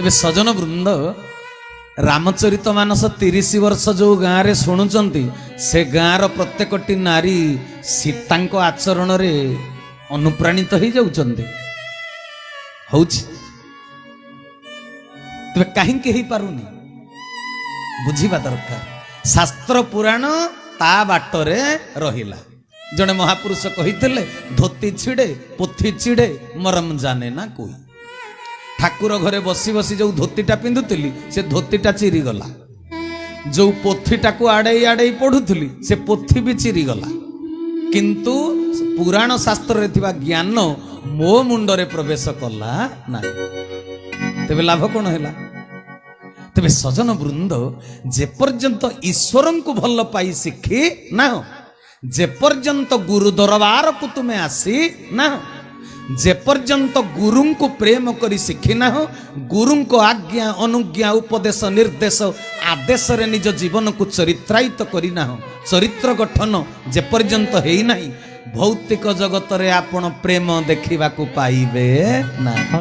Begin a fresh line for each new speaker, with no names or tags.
ତେବେ ସଜନ ବୃନ୍ଦ, ରାମଚରିତ ମାନସ 30 ବର୍ଷ ଯୋଉ ଗାଁରେ ଶୁଣୁଛନ୍ତି, ସେ ଗାଁର ପ୍ରତ୍ୟେକଟି ନାରୀ ସୀତାଙ୍କ ଆଚରଣରେ ଅନୁପ୍ରାଣିତ ହେଇଯାଉଛନ୍ତି। ହଉଛି, ତେବେ କାହିଁକି ହେଇପାରୁନି, ବୁଝିବା ଦରକାର। ଶାସ୍ତ୍ର ପୁରାଣ ତା ବାଟରେ ରହିଲା। ଜଣେ ମହାପୁରୁଷ କହିଥିଲେ, "ଧୋତି ଛିଡ଼େ ପୋଥି ଛିଡ଼େ, ମରମ ଜାନେ ନା କୋଇ।" ଠାକୁର ଘରେ ବସି ବସି ଯୋଉ ଧୋତିଟା ପିନ୍ଧୁଥିଲି, ସେ ଧୋତିଟା ଚିରିଗଲା। ଯୋଉ ପୋଥିଟାକୁ ଆଡ଼େଇ ଆଡ଼େଇ ପଢୁଥିଲି, ସେ ପୋଥି ବି ଚିରିଗଲା। କିନ୍ତୁ ପୁରାଣ ଶାସ୍ତ୍ରରେ ଥିବା ଜ୍ଞାନ ମୋ ମୁଣ୍ଡରେ ପ୍ରବେଶ କଲା ନାହିଁ। ତେବେ ଲାଭ କଣ ହେଲା? ତେବେ ସଜନ ବୃନ୍ଦ, ଯେପର୍ଯ୍ୟନ୍ତ ଈଶ୍ୱରଙ୍କୁ ଭଲ ପାଇ ଶିଖି ନାହ, ଯେପର୍ଯ୍ୟନ୍ତ ଗୁରୁ ଦରବାରକୁ ତୁମେ ଆସି ନାହ, ଯେପର୍ଯ୍ୟନ୍ତ ଗୁରୁଙ୍କୁ ପ୍ରେମ କରି ଶିଖିନାହ, ଗୁରୁଙ୍କ ଆଜ୍ଞା, ଅନୁଜ୍ଞା, ଉପଦେଶ, ନିର୍ଦ୍ଦେଶ, ଆଦେଶରେ ନିଜ ଜୀବନକୁ ଚରିତ୍ରାୟିତ କରିନାହ, ଚରିତ୍ର ଗଠନ ଯେପର୍ଯ୍ୟନ୍ତ ହେଇନାହିଁ, ଭୌତିକ ଜଗତରେ ଆପଣ ପ୍ରେମ ଦେଖିବାକୁ ପାଇବେ ନା।